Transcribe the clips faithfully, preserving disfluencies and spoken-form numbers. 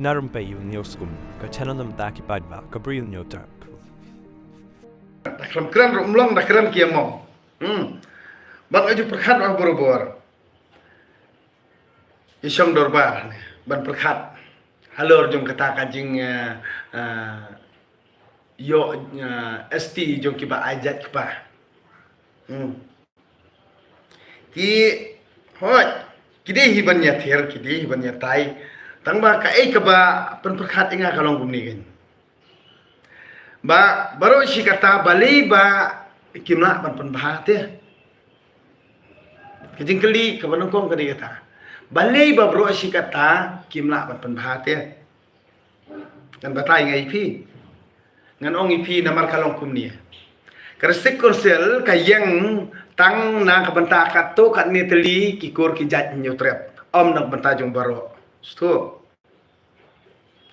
Na Rympei Ïew News kum ka channel na bynta ki paidbah ka Bri Ïew News Trap. Da khlem kren ruh ym long, da kren ki ïa mong. Hmm. Bad nga ju pyrkhat ba barabor i shong dorbar ne ban pyrkhat halor jong kata ka jing, eh, eh, ïoh, eh, S T jong kiba ai jait kpa. Hmm. Ki, hooid, ki dei hi ban ïathir, ki dei hi ban ïatai. Tang ba kaei kaba pynpyrkhat ïa nga ka long kumne kan. Ba baroh shi katta balei ba kim lah ban pynbha te. Ka jingkylli kaba nyngkong ka dei kata. Balei ba baroh shi katta kim lah ban pynbha te. Ngan batai nga ïa phi. Ngan ong ïa phi namar ka long kumne. Ka District Council ka ïeng tang na ka bynta katto katne tylli ki kur ki jait Hynñiewtrep. Ym na ka bynta jong baroh. Sngewthuh.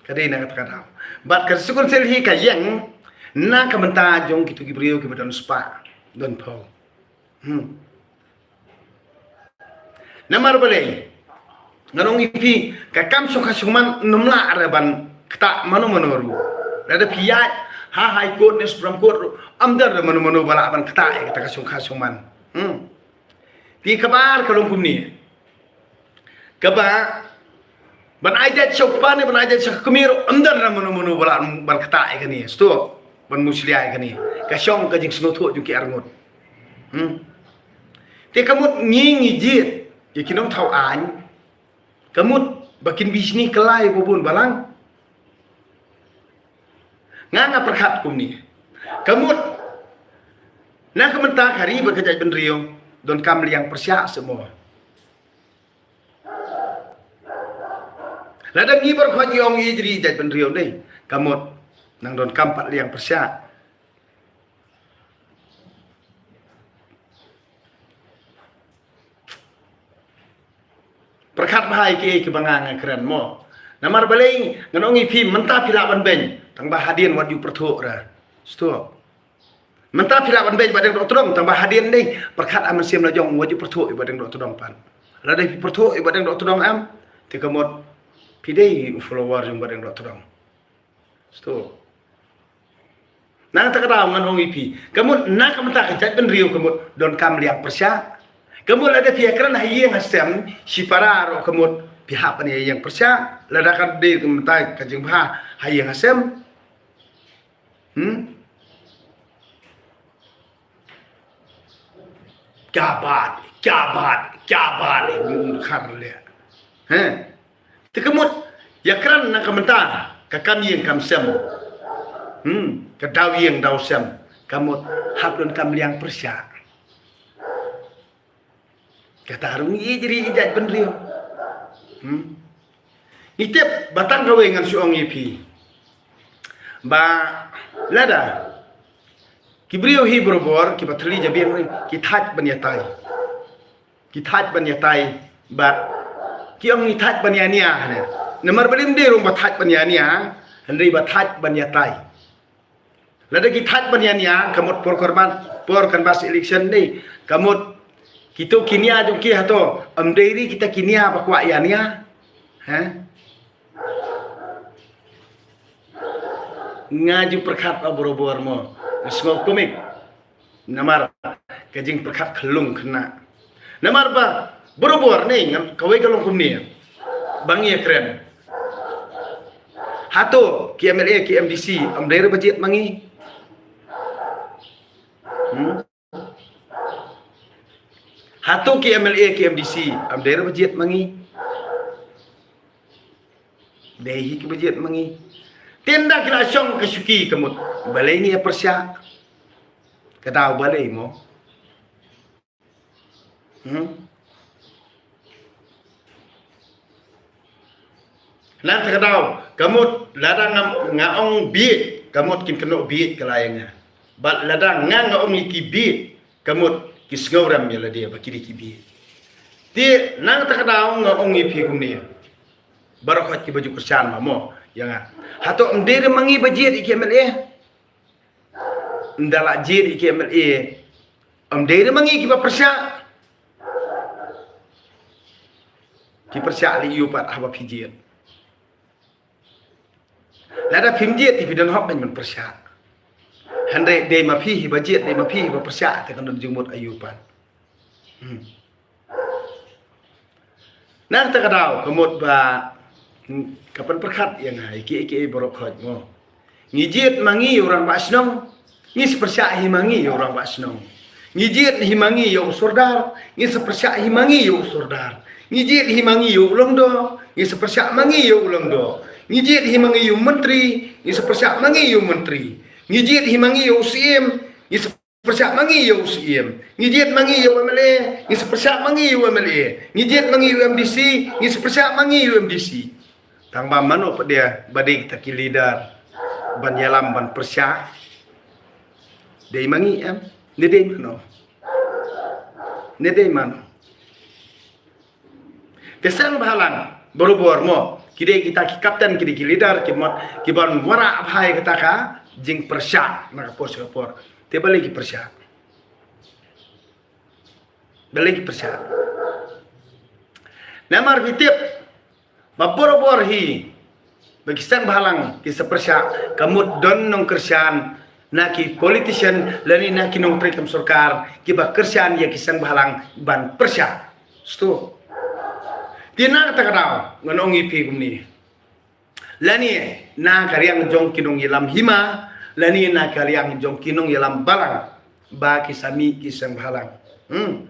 Ka dei na kata ka daw. Bad ka District Council hi ka ïeng na ka bynta jong kito ki briew kiba don spah, don phew. Hmm. Namar balei? Ngan ong ïa phi, ka kam shongkha shongman ym lah re ban ktah mano mano ruh. Lada phi ïaid ha High Court ne Supreme Court ruh, ym don re mano mano ba lah ban ktah ïa kata ka shongkha shongman. Hmm. Te kaba ar ka long kumne. Kaba ban ai jait sha u kpa ne ban ai jait sha ka kmie ruh, ym don re mano mano ba lah ban ktah ïa kane. Sngewthuh, ban mushlia ïa kane. Ka shong ka jingsngewthuh jong ki arngut. Hmm. Te ka mut ngi ngi jied ïa ki nongthaw aiñ. Ka mut ba kin bishni kylla ïa ba bun balang. Nga nga pyrkhat kumne. Ka mut na ka bynta ka ri bad ka jaitbynriew donkam liang pyrshah seh mo. Lada ngi baroh khoit ngi ong ïeit ri jaitbynriew dei, ka mut nang donkam pat liang pyrshah. Pyrkhat bha ïa kiei kiba nga nga kren mo. Namar balei ngan ong ïa phi mynta phi lah ban beiñ, tang ba hadien wat ju pyrthuh re. Sngewthuh. Mynta phi lah ban beiñ Bahdeng Dohtdong, tang ba hadien dei pyrkhat ha mynsiem la jong, wat ju pyrthuh ïa Bahdeng Dohtdong pat. Lada phi pyrthuh ïa Bahdeng Dohtdong em, te ka mut phi dei u follower jong Bahdeng Dohtdong. Sngewthuh. Na kata ka daw ngan ong ïa phi, ka mut na ka bynta ka jaitbynriew ka mut donkam liang pyrshah. Ka mut lada phi ïakren ha ïing ha sem shipara ruh ka mut phi hap ban ïa ïeng pyrshah. Lada ka dei ka bynta ka jingbha ha ïing ha sem. Hmm? Kabat, kabat, kabat, khar leh. He. Te ka mut ïakren na ka bynta ka kam ïing kam sem. Hmm, ka daw ïing daw sem. Ka mut hap donkam liang pyrshah. Kata ruh ngi ïeit ri ïeit jaitbynriew. Hmm. Ngi tip ba tang kawei ngan shu ong ïa phi. Ba lada ki briew hi barabor kiba thylli jabieng ri ki thait ban ïatai. Ki thait ban ïatai bad ki ong ngi thait ban ïania ne. Namar ba ym dei ruh ba thait ban ïania, hynrei ba thait ban ïatai. Lada ki thait ban ïania, ka mut por canvass, por canvass election dei, ka mut kito ki nia jong ki hato, ym dei ri kita ki nia ba kwah ïania. He? Nga ju pyrkhat ba barabor mo. Nga sngew kumne. Namar ka jingpyrkhat ka long khynnah. Namar ba barabor ne ngan kawei ka long kumne. Ba ngi ïakren. Hato ki M L A ki M D C ym dei re ba jied ma ngi. Hmm? Hato ki M L A ki M D C ym dei re ba jied ma ngi. Dei hi ki ba jied ma ngi. Te ynda ki la shong ka shuki ka mut balei ngi ïa pyrshah. Ka daw balei mo. Hmm? Nangta ka daw ka mut lada nga, nga ong bieit ka mut kin kynnoh bieit ka la ïa nga. Bad lada nga nga ong ïa ki bieit ka mut ki sngew rem ïa lade ba ki dei ki bieit. Te nangta ka daw nga ong ïa phi kumne. Baroh ki ba ju kyrshan ma mo ïa nga. Hato ym dei re ma ngi ba jied ïa ki M L A. Ynda la jied ïa ki M L A ym dei re ma ngi ki ba pyrshah. Ki pyrshah leh ïa u pat haba phi jied. Lada phim jied te phi don hok ban pyrshah. Hynrei dei ma phi hi ba jied, dei ma phi hi ba pyrshah, te kan don jingmut aïu pat. Hmm. Na kata ka daw ka mut ba, hmm, ka pynpyrkhat ïa nga ïa kiei kiei baroh khoit mo. Ngi jied ma ngi ïa u rangbah shnong, ngi sa pyrshah hi ma ngi ïa u rangbah shnong. Ngi jied hi ma ngi ïa u sordar, ngi sa pyrshah hi ma ngi ïa u sordar. Ngi jied hi ma ngi ïa u lyngdoh, ngi sa pyrshah ma ngi ïa u lyngdoh. Ngi jied hi ma ngi ïa u myntri, ngi sa pyrshah ma ngi ïa u myntri. Ngi jied hi ma ngi ïa u siem, ngi sa pyrshah ma ngi ïa u siem. Ngi jied ma ngi ïa u M L A, ngi sa pyrshah ma ngi ïa u M L A. Ngi jied ma ngi ïa u M D C, ngi sa pyrshah ma ngi ïa u M D C. Tang ba mano pat de ba dei kita ki leader ban ïalam ban pyrshah? Dei ma ngi em? Ne dei mano? Ne dei mano? Te seng bhalang barabor mo, ki dei kita ki captain, ki dei ki leader, ki mot, ki ban wanrah bha ïa kata ka jingpyrshah na ka por sha ka por. Te balei ki pyrshah? Balei ki pyrshah? Namar phi tip ba barabor hi ba ki seng bhalang ki sa pyrshah, ka mut don nongkyrshan na ki politician lane na ki nongtrei kam sorkar kiba kyrshan ïa ki seng bhalang ban pyrshah. Stu. Te na kata ka daw ngan ong ïa phi kumne. Lane na ka liang jong ki nongïalam hima, lane na ka liang jong ki nongïalam balang, ba ki sa mih ki seng bhalang. Hmm.